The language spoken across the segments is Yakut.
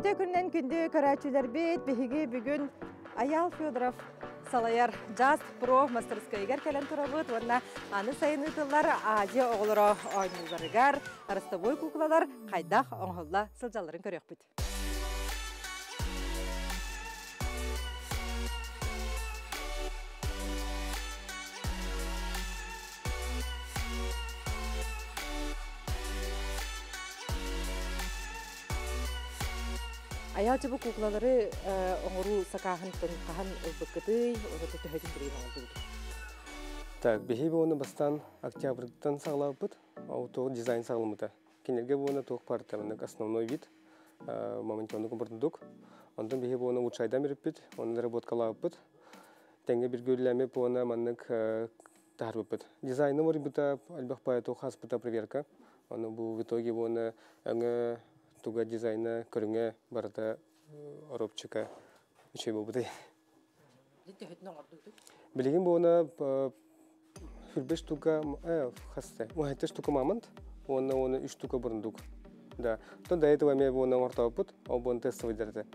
Үтө күннэн күндү көрөөччүлэрбит, биһиги бүгүн Айаал Федоров салайар Just Pro мастерскайыгар кэлэн турабыт уонна аны сайын ыытыллар Азия оҕолоро оонньууларыгар ростовой куклалар хайдах оҥоһулла сылдьалларын көрүөхпүт. Айаал бу куклалары оҥоруу сакааһын хаһан ылбыккытый, ураты төһөтүн билигин оҥордубут? Так, биһиги буону бастаан октябрьтан саҕалаабыт, ол туох дизайн саҕаламмыта. Кинилэргэ буону туох барыта основной вид, мамонтенок бурдук. Онтон биһи буону улучшайдан бериппит, оны доработкалаабыппыт. Тэҥҥэ биргэ үлэлэммит буона маннык таһарбыппыт. Дизайны морбута, элбэх поэту хаспыта проверка. Ону бу в итоге буона өҥө туга дизайна көрүҥэ барыта оробчика үчүгэй буолбутай. Билигин буона хүрбэ штука хасты. Уһайта штука мамонт, уонна уонна үс штука бурундук. Да. То до этого эмиэ буона оҥортооппут, ол буон тестовыйдарыта.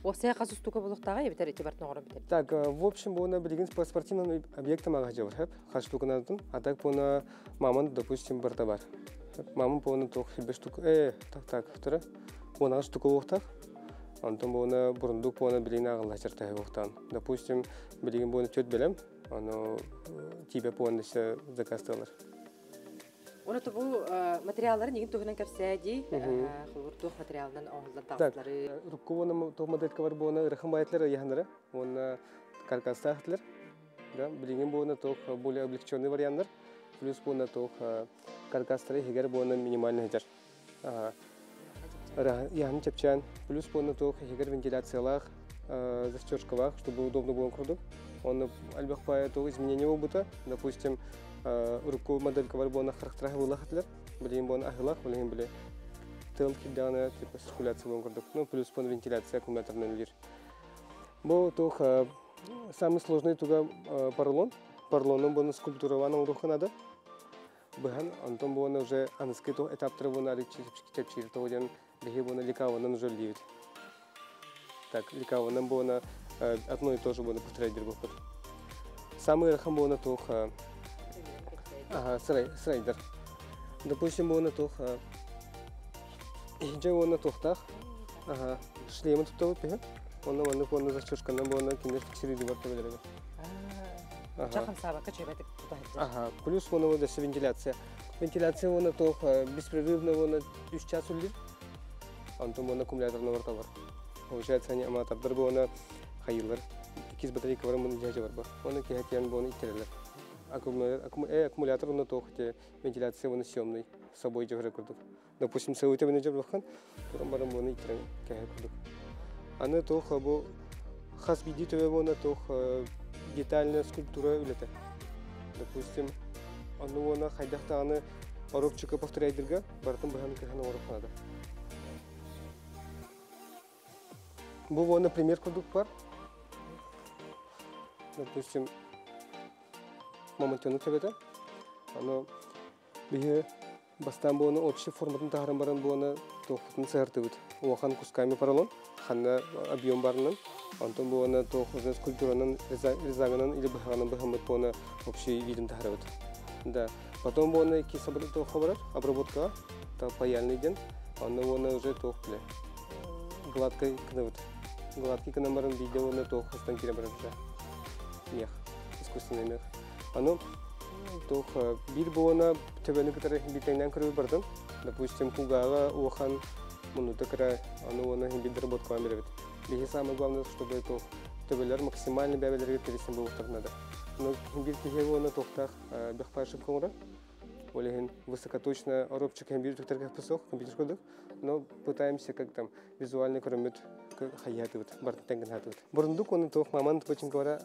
Уопсайа хас устука булуктааҕа эбитэр ити бартын оҥорон бүтэр. Так, в общем, буона билигин по спортивным объектам аҕа жабыр, хэп. Хас штуканатын, а так буона мамонт, допустим, барта бар. Мамон буона туох хүрбэ штука, так, так, тура. Буона штука буохтаах. Онтон буона бурундук буона билигин аҕылла чертаһы буохтаан. Допустим, билигин буона төрт бэлэм, ону тиибэ буона өссө заказтыылар. Оны бу материалларын игин туһунан кэпсээ дии. Холобур туох материалынан оҥоһуллан таҕыстылары. Рукку буона туох моделька бар буона ырахан баайтлар ыйаханнара уонна каркастаахтылар. Да, билигин буона туох более облегченный варианттар. Плюс буона туох каркастары иһигэр буона минимальный сылдьар. Яһын чэпчээн. Плюс буона туох иһигэр вентиляциялаах, застежкалаах, чтобы удобно было курдук. Он альбах пая туох изменение буолбута. Допустим, урукку моделька бар буона харахтара буолах этилер. Билигин буона аһылах, билигин били тыл кирдэҕинэ типа циркуляция буолан курдук. Ну, плюс буона вентиляция аккумуляторынан үлэлиир. Бу туох самый сложный туга поролон. Поролонун буона скульптуралаан оҥоруохха наада. Быһан, онтон буона уже аныскы туох этаптары буона чэпчиир тоҕо диэн биһи буона лекалынан уже үлэлиибит. Так, лекалынан буона одно и то же буона повторяйдыр буолбут. Самый ыарахан буона туох ага, сырайдар. Допустим, буона туох иһдьэ уонна туохтаах ага, шлемин туттабыт биһи. Онно маннык уонна застежканан буона кинилэр фиксируйдубар төбөлөрүгэр. Ага. хамсаабакка чөбөтүк тута Ага, плюс уонна өссө вентиляция. Вентиляция уонна туох беспрерывно уонна үс час үллүр. Онтон уонна аккумуляторна бар. Получается, они аматардар буона хайылар. Иккис батарейка бар муну жажа бар ба. Оны киһэтиэн буона иттерелер. Аккумулятор уонна туох те вентиляция уонна съемный с собой жабыра курдук. Допустим, сылыта бene жабырхан, туран баран буона иттерен кэһэ курдук. Аны туох бу хас биирдии төбө буона туох детальная скульптура үлэтэ. Допустим, ону уона хайдах даҕаны оробчука повторяйдырга барытын быһан кыһан оҥоруохха наада. Бу уонна пример курдук бар. Допустим, мамонтенок төбөтө. Аны биһи бастаан буону общий форматын таһаран баран буону туохпутун сыһартыбыт. Улахан кусками поролон, ханна объем барынан. Онтон буону туох уже скульптуранан, резагынан или быһаҕынан быһаммыт буону общий видин таһарабыт. Да. Потом буону икки туохха барар, обработкаға, та паяльный ден. Онно буону уже туох биле. Гладкий кыныбыт. Гладкий кынан баран биде уонна туох хастан кире барар уже. Мех, искусственный мех. Аны туох бир буона төбөнү кытары битеңнен көрүп бардым. Допустим, кулгааҕа уохан мунута кыра, аны уона бир доработкалан беребит. Биһи самое главное, чтобы туох төбөлөр максимально бэбэлерге тересин болуктар надо. Но бир киһи уона туохтаах бэхпай ошибка оҥорор. Ол иһин высокоточно оробчик бир түктерге пысох, компьютер курдук. Но пытаемся как там визуально көрөммүт хайятыбыт, бартын хатыбыт. Бурундук оны туох мамонт починка бара,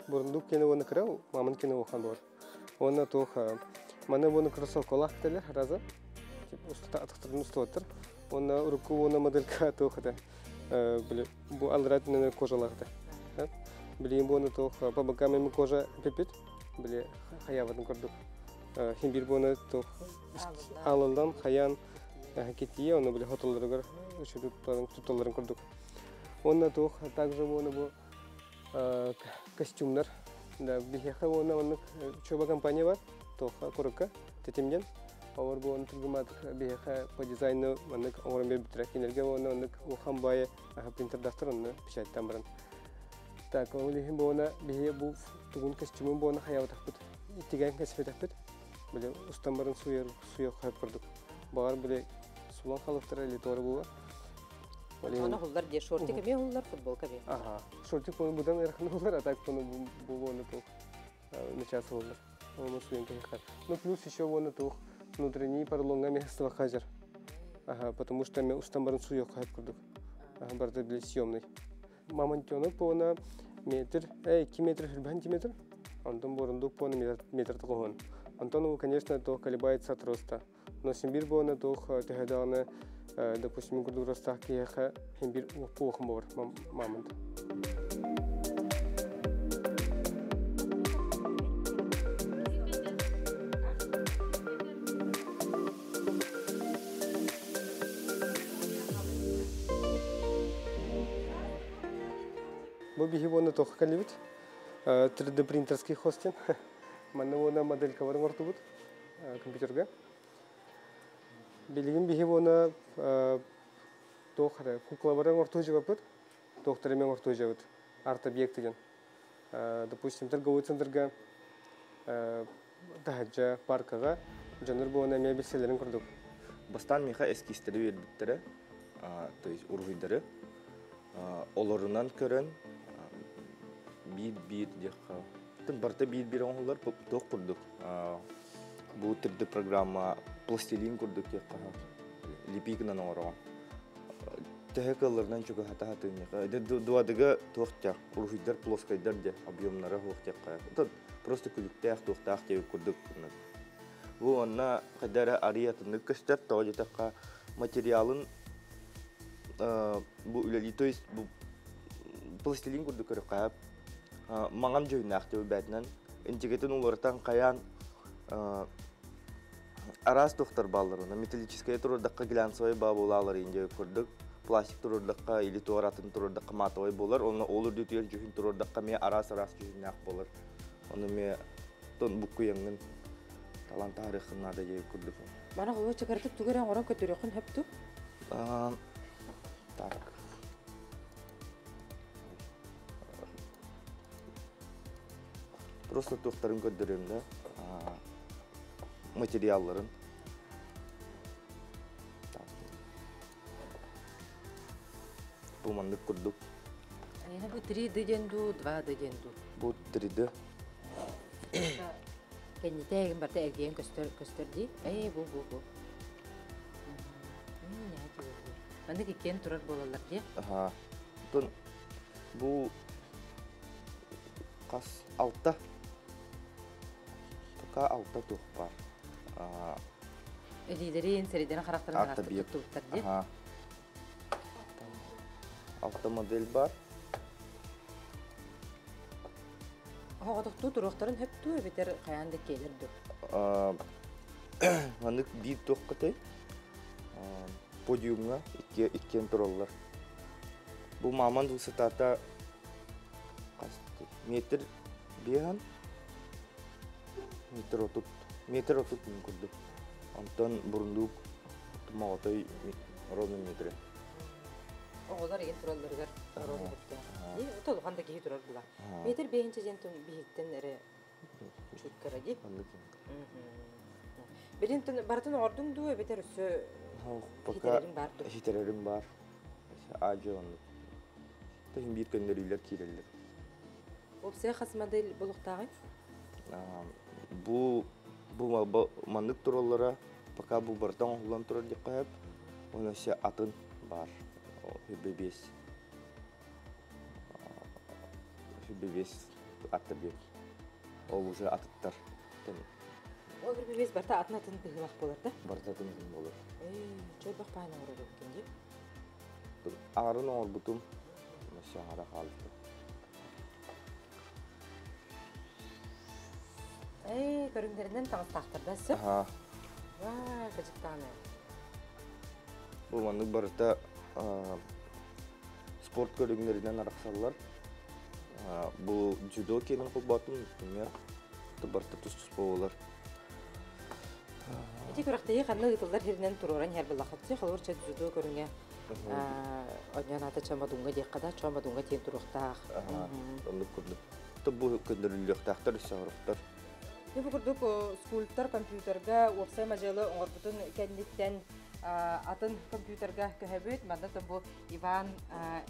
бурундук кене оны кыра, мамонт кене охан бар. Оны туох маны оны кроссовкалах теле разы. Тип уста атыктырын устуоттар. Оны урукку оны моделька туох это биле бу алрат кожалахта. Билин буны туох по бокам эми кожа пепит, биле хаябатын көрдүк. Хим бир буны туох алындан хаян Китие, оны били хотолларыгар тутталларын курдук. Онна туох, также оны бу костюмнар. Да, биһиэхэ уонна оннук чуба компания бар, туохха курукка, тетимден. Олар бу оны түргімадық биһиэхэ по дизайну маннык оҥорон бербиттэрэ. Кинилэргэ уонна оннук улахан баайы принтердахтар онно печаттан баран. Так, ол иһин буона биһи бу тугун костюмун буона хаябатахпыт. Тиген кэспетехпит. Биле устан баран суйар суйа хайып курдук. Багар биле сулан халыктара или туора була. Оны хуллар де шортик эме хуллар, футболка эме. Ага. Шортик оны будан эрхан хуллар, а так оны бу оны тух начаться хуллар. Оны суйын кехар. Ну плюс еще оны тух внутренний поролонга место хазер. Ага, потому что мы устан баран суйа хайып курдук. Ага, барда биле съемный. Мамонтенок по метр, 2 метр, сантиметр. Антон бурундук по метр такого. Антон, конечно, то колебается от роста. Но симбир буона туох төһөдөҕүнэ, допустим, курдук ростах киһиэхэ химбир уохум буолар мамонт. Бу биһи буона туох калибит 3D принтерский хостин. Манна буона моделька бар оҥортубут компьютерга. Билигин биһи буона туох куклалары оҥортуу жыбаппыт, туохтары мен оҥортуу жабыт. Арт-объект деген. Допустим, торговый центрга, таһырдьа паркага дьоннор буона эмиэ билсэлэрин курдук. Бастаан миэхэ эскизтэри биэрбиттэрэ, то есть уруһуйдары. Олорунан көрөн биир-биир диэххэ. Барыта биир-биир оҥоһуллар туох курдук. Бу 3D программа пластилин курдук диэххэ. Лепигынан оҥороҕун. Төһө кылларынан чугаһата хатыынньаха. Дуадыга туохтаах, уруһуйдар плоскайдар де объемнара хуохтиахха. Просто күлүктээх, туохтаах диэбит курдук. Бу онна хайдара арыятыннык көстөр, тоҕо диэтэххэ материалын бу үлэлии, то есть бу пластилин курдук көрөххө маҥан дьүһүннээх диэбит бээтинэн интигетин уларытан хайаан араас туохтар бааллар, металлическая турурдахха глянцевый баа буолаалар индия курдук, пластик турурдахха или туоратын турурдахха матовый буолар, онно ол үрдүтүгэр дьүһүн турурдахха ме араас араас дьүһүннээх буолар. Ону ме тон буккуяңын талан таарыхын наада диэбит курдук. Мана холу чакартык тугара оҥорон көтөрөхүн хөптү? Так. Просто туохтарын көрдөрөм да, материалларын. Бу маннык курдук. Эне бу 3D ден ду, 2D ден ду? Бу 3D. Кеннитегин барта эргиэн көстөр көстөр ди. Э бу бу бу. Маннык иккен турар болалар ди. Аха. Тон бу қас алта. Пока алта тух бар. Элилерин, сериден характарын туттар ди. Аха. Алта модель бар. Хоҕотохтуу туруохтарын хөптүү эбитер хайаан да келер ду? Маннык биир туохкатай подиумҥа иккиэн тураллар. Бу маман высотата метр биэһэн, метр отут мин курдук. Онтон бурундук моҕотой ровно метре. Оҕолор еген туралларыгар ровно бүттэ. Толухан да киһи турар була. Метр бэһинче жен биһиттен эре чуткара ди. Билин барытын оҕордуҥ дуу эбэтэр өссө Пока хитерерим бар. Ажы оннук. Тахин биир көннөрүүлэр кииреллер. Опсия хас модель булуктагы? Бу бу маннык тураллара пока бу бартан оһулан турар диккаһып, оны се атын бар. Хүббе 5 атты. Ол уже атыттар. Ол 5 барта атын атын быһылах болар да? Барта атын болар. Чой бах паана орор кенди. Арын оңорбутум. Мәсә ара халды. Эй, көрүңдеринен таңыстақтырда сөп. Аха. Ва, кыжыктааны. Бу маннык барыта спорт көрүҥнэринэн арахсаллар. Бу дзюдо киэнин холбоотум, например, барыта тус-туспа буолар. Ити күрэхтэһии ханна ыытыллар сиринэн туруоран иһэр буоллахха, холобур, чэ дзюдо көрүҥэ онньон аата Чомодуҥҥа диэххэ да, Чомодуҥҥа диэн туруохтаах. Оннук курдук. Бу көннөрүллүөхтээхтэр өссө оҥоруктар. Бу курдук скульптор компьютерга уопсай мадьыалы оҥорбутун кэнниттэн атын компьютерга көһөбүт. Манна бу Иван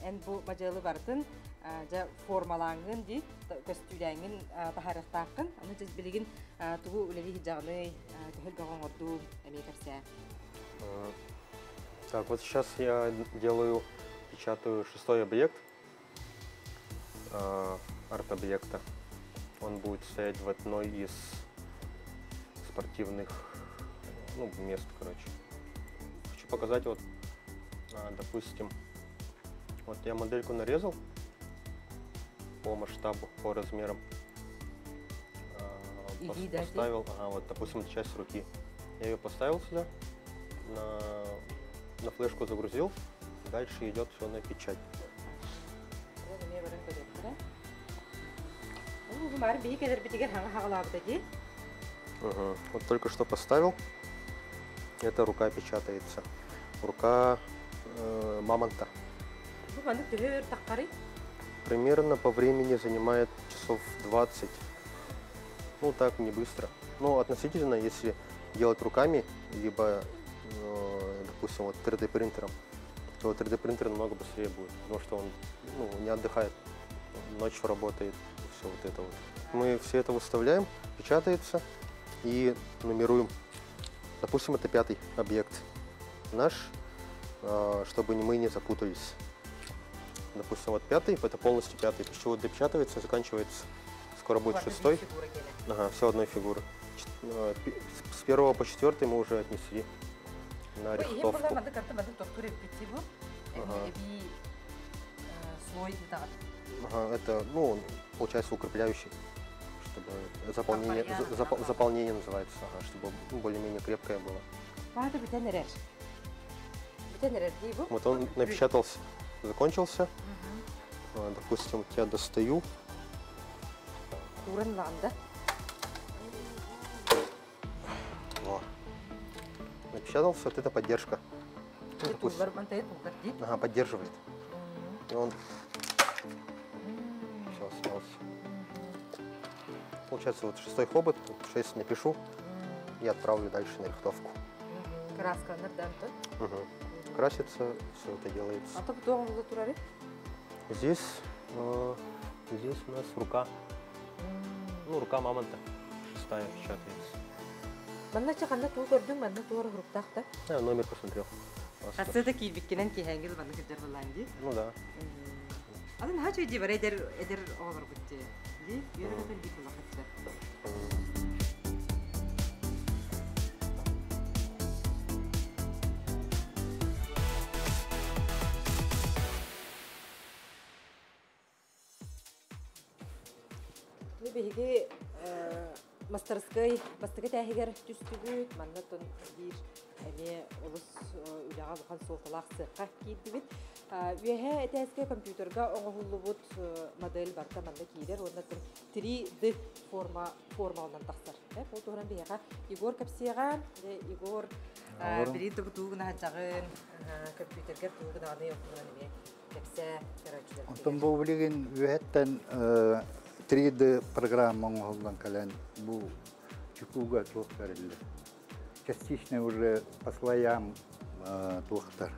эн бу мадьыалы барытын дьэ формалааҥҥын дии, көстүүлээҥҥин таһаарыахтааххын. Аны дьэ билигин тугу үлэлии сылдьаҕыный, төһө элбэҕи оҥордуҥ, эмиэ кэпсээ. Так, вот сейчас я делаю, печатаю шестой объект, арт-объекта. Он будет стоять в одной из спортивных, ну, мест, короче. Хочу показать, вот, допустим, вот я модельку нарезал по масштабу, по размерам. Иди, да, Поставил, ага, вот, допустим, часть руки. Я ее поставил сюда, на флешку загрузил, дальше идет все на печать. Эмиэ баран көрүөхтэрэ. Бу маар биһи кэлэрбитигэр хаҥа хаҕалаабыта дии. Угу. Вот только что поставил. Эта рука печатается. Рука мамонта. Бу маннык төһө өр таххарый? Примерно по времени занимает часов 20. Ну так, не быстро. Но относительно, если делать руками, либо, допустим, вот 3D принтером, то 3D принтер намного быстрее будет, потому что он, ну, не отдыхает, ночью работает, все вот это вот. Мы все это выставляем, печатается и нумеруем. Допустим, это пятый объект наш, чтобы мы не запутались. Допустим, вот пятый, это полностью пятый, пищевод допечатывается, заканчивается. Скоро будет шестой. Ага, все одной фигуры. С первого по четвертый мы уже отнесли на рихтовку. Ага. Ага, это, ну, получается укрепляющий, чтобы заполнение, заполнение называется, ага, чтобы более-менее крепкое было. Вот он напечатался, закончился. Допустим, я достаю. Во. Напечатался, вот это поддержка. Ну, допустим. Ага, поддерживает. И он все, снялся. Получается, вот шестой хобот, вот 6 напишу и отправлю дальше на рихтовку. Краска. Угу. Красится, все это делается. А то потом Здесь, здесь у нас рука. Ну, рука мамонта. Шестая печатается. Я номер посмотрел. Ну да. Биһиги мастерской бастакы тээһигэр түстүбүт, манна тон биир эмиэ олус үлэҕэ улахан суолталаах сыахха киирдибит. Үөһэ этээске компьютерга оҥоһуллубут модель барта манна киирэр, уонна 3D форма формалынан тахсар. Ол туһунан биһиэхэ Егор кэпсиэҕэ. Егор, били тугу тугуна хаджаҕын, компьютергер тугунааны оттугунан эмиэ кэпсээ көрөөччүлэр. Онтон бу билигин үөһэттэн 3D программа оҥоһуллан кэлэн бу чукуга туох берилди. Частично уже по слоям туохтар,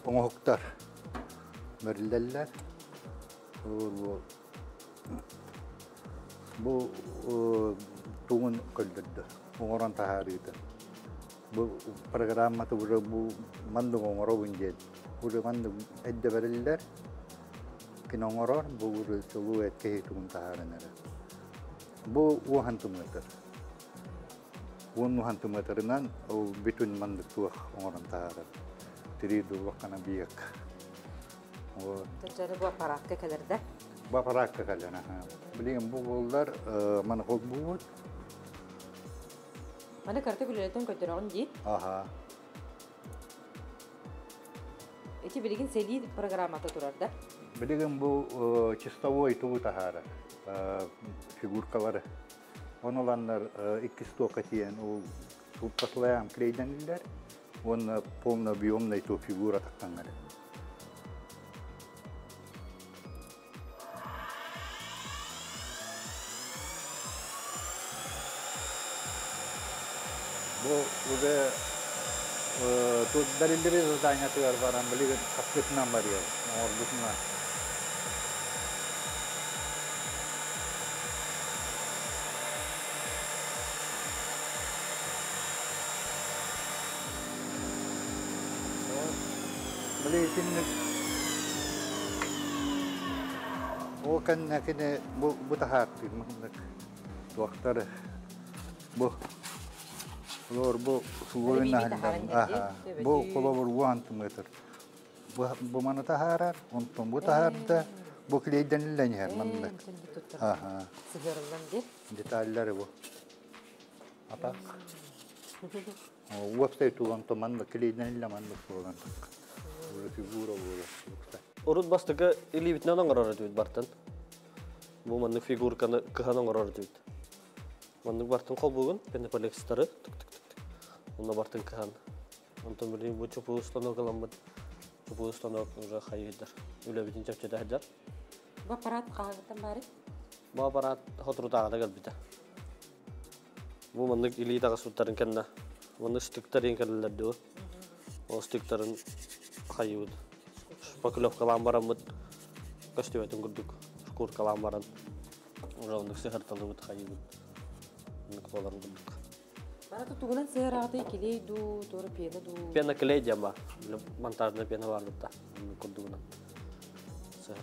оҥоһуктар берилделлер. Бу тугун көлдөрдө, оҥорон таһаарыыта. Бу программаты уже бу маннык оҥоробун диэн. Уже маннык эдде бериллер. Кин оҥорор, бу уже чулуу эткеһи тугун таһааран эрэ. Бу уохан тумыатыр. Уон уохан тумыатырынан ол бүтүн маннык туох оҥорон таһаарар. Тири дуллаххана биек. Вот. Бу аппаратка кэлэрдэ. Бу аппаратка кэлэр. Билигин бу боллар маны холбуут. Маны карта күлэлэтэн көтөрөҕүн дии. Аха. Ити билигин сэлии программата турар да? Билигин бу чистовой тугу таһаарар фигуркалары. Оны оланнар икки стока тиен ол послаям клейдениллер. Он полнообъемный ту фигура тактаңар. Бу уже тут бәрилдери заданиятыгар баран билигин хапкытынан барыар, оҥорбутунан. Билигин ол кэннэ бу бу таһаартыыр маннык туохтары бу Олор бу сулуйун аха бу холобур уон сантиметр. Бу маны таһаарар, онтон бу таһаарда, бу клейденилен иһэр маннык. Аха. Сыһыарыллан дир. Детальлары бу. Атак. Уопсай тулан то маннык клейдениле маннык болан. Бу фигура болар. Урут бастакы илиибитинэн оҥорор этибит бартан. Бу маннык фигурканы кыһан оҥорор этибит. Маннык бартын холбугун, пенополикстары, тык-тык-тык. Онно бартын кыһан. Онтон билигин бу чупуу станок ыламмыт. Чупуу станок уже хайыйдар. Үлэбитин чэпчэтэ сылдьар. Бу аппарат хаһыгыттан баары? Бу аппарат соторутааҕыта кэлбитэ. Бу маннык илии таҕыспыттарын кэннэ маннык стыктар иин кэлэллэр дуо? Ол стыктарын хайыыбыт. Шпаклевкалаан бараммыт көстүбэтин курдук шкуркалаан баран уже оннук сыһырталыбыт хайыыбыт. Оннук буоларын курдук. Барата тугунан сыһыраҕытай клей дуу, туора пена дуу? Пена клей диэн баар. Монтажная пена баар бытта. Оннук курдугунан.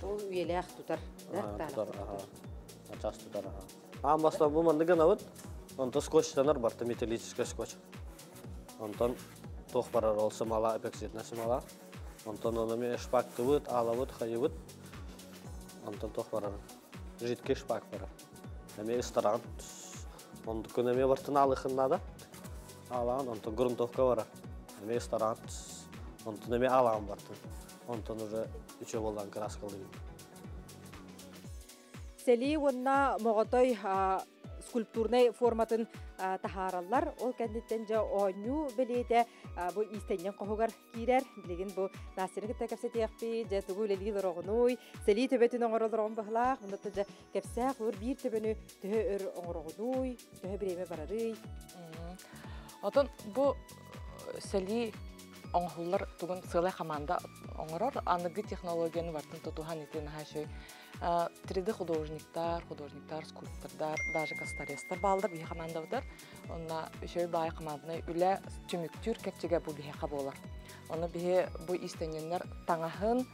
Ол үйэлээх тутар. Тутар, аха. Ачас тутар, аха. Аан бастаан бу маннык гынабыт. Онтон скотчтанар барта металлический скотч. Онтон туох барар ол сымала, эпоксидная сымала. Онтон оны эми шпактыбыт, аалабыт, хайыбыт. Онтон туох барар жидкий шпак барар. Эми ыстараҕын. Онтукун эми бартын аалыхын наада. Аалаан, онтон грунтовка барар. Эми ыстараҕын. Онтон эми аалаан бартын. Онтон уже үчө боллан краскалыгын. Сэлии уонна моҕотой скульптурнай форматын таһаараллар. Ол кэнниттэн дьэ оонньуу бэлиэтэ бу иистэнньэҥ хоһугар киирэр. Билигин бу Настяны кытта кэпсэтиэхпит, дьэ тугу үлэлии олороҕунуй, сэлии төбөтүн оҥоролороҕун быһылаах, оннуттан дьэ кэпсээх уур биир төбөнү төһө өр оҥороҕунуй, төһө бириэмэ барарый? Отон бу сэлии оҥоһуллар тугун сыалай хамаанда оҥорор, аныгы технологияны бартын тутуһан ити наһаа үчүгэй 3D художниктар, художниктар, скульптордар, даже косторезтар бааллар биһи хамаандабытар. Онно үчүгэй баай хамаандынай үлэ түмүктүүр кэрчигэ бу биһиэхэ буолар. Ону биһи бу иистэнньэннэр таҥаһын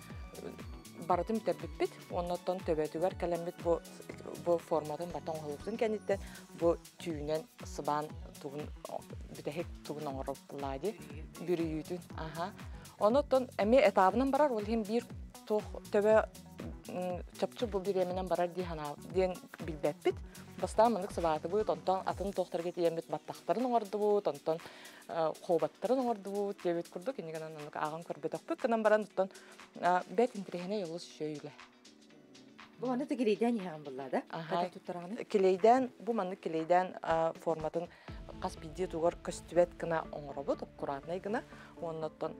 барытын бүтэрбиппит. Оннуттан төбөтүгэр кэлэммит бу бу форматын барыта оҥоһуллубутун кэнниттэн бу түүнэн сыбаан тугун бүтэһик тугун оҥоробулаа дии бүрүйүүтүн. Аха. Онуттан эмиэ этабынан барар, ол иһин биир туох төбө чопчу бу бириэмэнэн барар дии санаа диэн билбэппит. Бастаан маннык сыбаатыбыт, онтон атын туохтарга тиийэммит баттахтарын оҥордубут, онтон хообаттарын оҥордубут диэбит курдук иннигэнэн оннук ааҕан көрбөтөхпүт гынан баран оттон бэрт интэриэһинэй олус үчүгэй үлэ. Бу маннык да килейдээн иһэҕин булла да? Аха. Килейдээн, бу маннык килейдээн форматын хас биирдии тугар көстүбэт гына оҥоробут, аккуратнай гына. Уонна оттон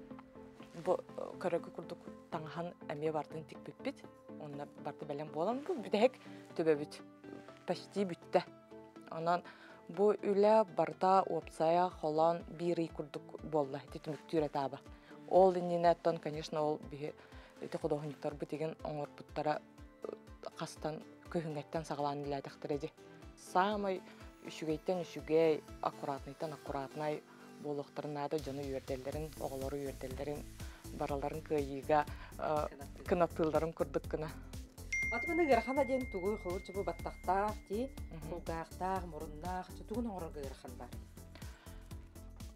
бу көрөгү курдук таҥаһын эмиэ бартын тикпиппит. Онно барты бэлэм буолан бу бүтэһик төбөбүт почти бүттэ. Онон бу үлэ барыта уопсайа холоон биир ый курдук буолла ити түмүктүүр этааба. Ол иннинэ оттон, конечно, ол биһи ити художниктарбыт игин оҥорбуттара хастан күһүҥҥэттэн саҕалаан үлэлээтэхтэрэ дии. Саамай үчүгэйтэн үчүгэй, аккуратныйтан аккуратнай буолуохтарын наада дьону үөрдэллэрин, оҕолору үөрдэллэрин, бараларын кыайыыга кынаттыылларын курдук гына. Аты маны ыарахана диэн тугу холур бу баттахтаах ти, кулгаахтаах, муруннаах, тугун оҥорорго ыарахан бар?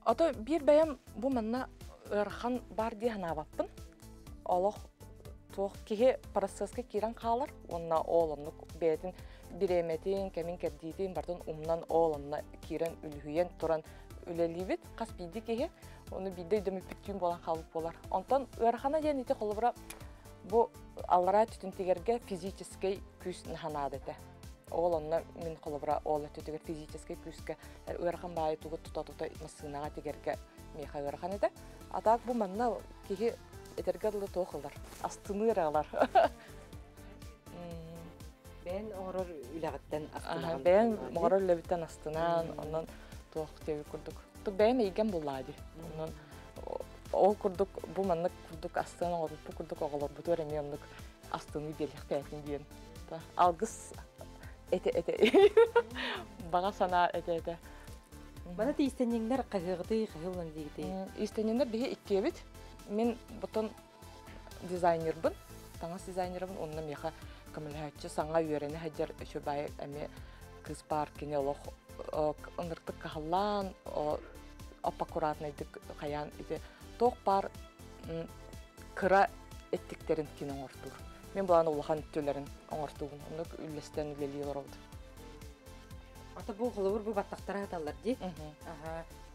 Ото биир бэйэм бу манна ыарахан бар дии санаабаппын. Олох туох киһи процесска киирэн хаалар уонна ол оннук бэйэтин бириэмэтин, кэмин кэрдиитин бартын умнан ол онно киирэн үлүһүйэн туран үлэлиибит хас биирдии киһи. Оны бидде өйдөмүппүт болан халып болар. Онтон ыарахана диэн ити холобура бу аллара түтүн тигерге физический күүс наханаады этэ. Ол онно мин холобура ол өттүтүгэр физический күүскэ ыарахан баайы тугу тута-тута массыынаҕа тигерге миэхэ ыарахан этэ. А так бу манна киһи этерге дылы туох ылар, астыныыр алар. Бэйэн оҥорор үлэҕиттэн астынаҕын. Бэйэн оҥорор үлэбиттэн астынан, онон туох диэбит курдук. Ту бэйэм эйгэм буллаа дии. Онон ол курдук бу маннык курдук астынан оҥорбуппут курдук оҕолорбутугар эмиэ оннук астыныы биэриэхтээтин диэн. Алгыс этэ этэ. Баҕа санаа этэ этэ. Маны иистэнньэҥнэр хаһыаҕытый, хаһыылан диигитий? Иистэнньэҥнэр биһи иккиэбит. Мин бутун дизайнербын, таҥас дизайнербын, онно миэхэ көмөлөһөөччү саҥа үөрэнэ сылдьар үчүгэй эмиэ кыыс баар, кини олох ыныртык каһаллаан, аппаккуратнайдык хайаан ити туох баар кыра эттиктерин кини оҥортуур. Мин булан улахан өттүлэрин оҥортуубун. Оннук үллэстэн үлэлии олоробут. Ата бу холобур бу баттахтара аталлар дии.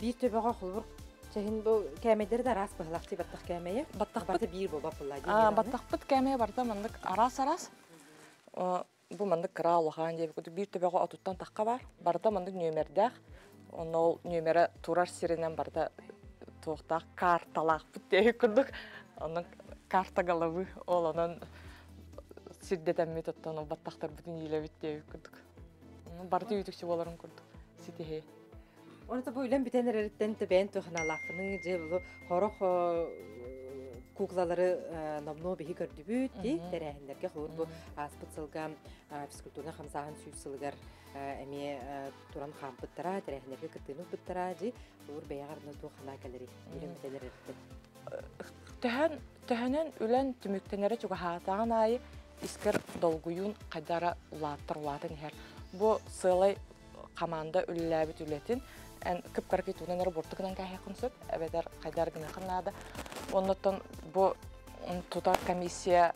Биир төбөҕө холобур чэһин бу кээмэйдери да араас быһылахтыы баттах кээмэйэ. Баттахпыт барыта биир буолбат буолла дии. Баттахпыт кээмэйэ барыта маннык араас-араас. Бу маннык кыра улахан диэбит биир төбөҕө 30-тан тахха бар. Барыта маннык нүөмэрдээх. Онно ол нүөмэрэ турар сиринэн барыта туохтаах карталаахпыт диэки курдук. Онон карта головы ол онон сирдэтэммит оттон ол баттахтарбытын иилэбит диэбит курдук. Барыта үүтүкчү буоларын курдук ситиһи. Оны бу үлэн бүтэн эрэриттэн төбөөн туханалаахыны же бу хорох куклалары номнуо биһи көрдүбүт ди тэрээһиннэргэ холур бу ааспыт сылга физкультурна хамсааһын сүүс сылыгар эмиэ туран хаампыттара тэрээһиннэргэ кыттыыны ылбыттара ди холур бэйэҕэр туох ханаа кэлэри үлэн бүтэн эрэриттэн. Төһөн төһөнөн үлэн түмүктэнэрэ чугаһаатаҕын аайы искер долгуйуун хайдара улааттар улаатан иһэр. Бу сыалай команда үлэлээбит үлэтин эн кып-кыракый туунан эрэ буртукунан кээһиэххин сөп, эбэтэр хайдар гыныаххын наада. Оннуттан бу тутар комиссия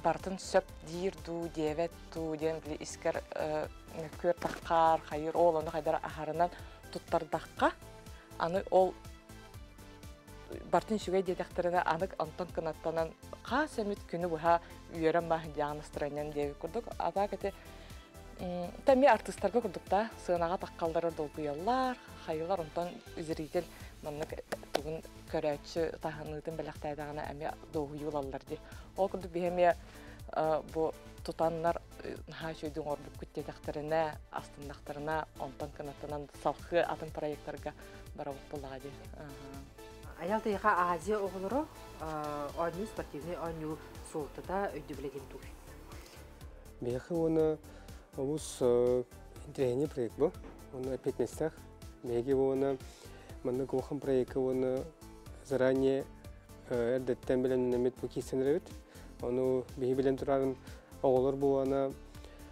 бартын сөп диир дуу, диэбэт дуу диэн били искер мөккүөр таххаар, хайыр ол ону хайдар аһарынан туттардахха, аны ол бартын үчүгэй диэтэхтэринэ аны онтон кынаттанан хаас эмит күнү быһа үөрэн бааһын диагностранан диэбит курдук. А так эти Тэми артистарга курдукта сыанаҕа таххаллары долгуйаллар, хайылар онтон зритель маннык тугун көрөөччү таһыныытын бэлэхтээдэҕинэ эмиэ дуоһуйуулаллар дии. Ол курдук биһи эмиэ бу тутаннар наһаа үчүгэйдик оҥорбуккут диэтэхтэринэ, астыннахтарына онтон кынаттанан салхыы атын проекттарга барабыт буоллаҕа дии. Аял тыйаха Азия оҕолоро оонньуу спортивный оонньуу суолтата өйдөбүлэтин туй. Биһиэхэ уонна олус интэриэһинэй проект бу. Уонна эппиэтинэстээх. Биһиги уонна маннык улахан проекка уонна заранее эрдэттэн бэлэмнэммит бу киирсэн эрэбит. Ону биһи билэн турарын оҕолор бу уонна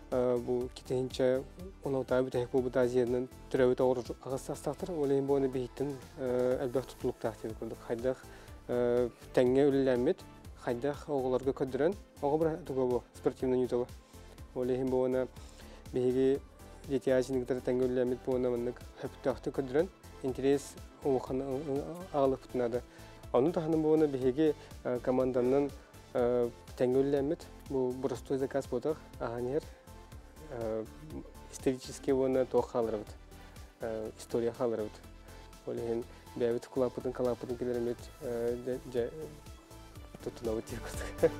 бу китиһинчэ 16 бүтэһик буолбут Азиянан төрөөбүт оҕолор аҕыс саастаахтар. Ол иһин бу уонна биһиттэн элбэх тутулуктаах диэн курдук хайдах тэҥҥэ үлэлэммит, хайдах оҕолорго көрдөрөн, оҕо бу туга бу спортивный ньутуга. Ол иһин бу уонна биһиги Дети Азияны кытары тэҥҥэ үлэлэммит бу уонна маннык хөптөөхтүк көрдөрөн интерес улахан аҕалыахпытын наада. Ону таһынан бу уонна биһиги команданан тэҥҥэ үлэлэммит бу боростуой заказ буотах аһан иһэр исторический уонна туох хааларыбыт, история хааларыбыт. Ол иһин бэйэбит кулааппытын калааппытын килэриммит дьэ туттунабыт диир курдук.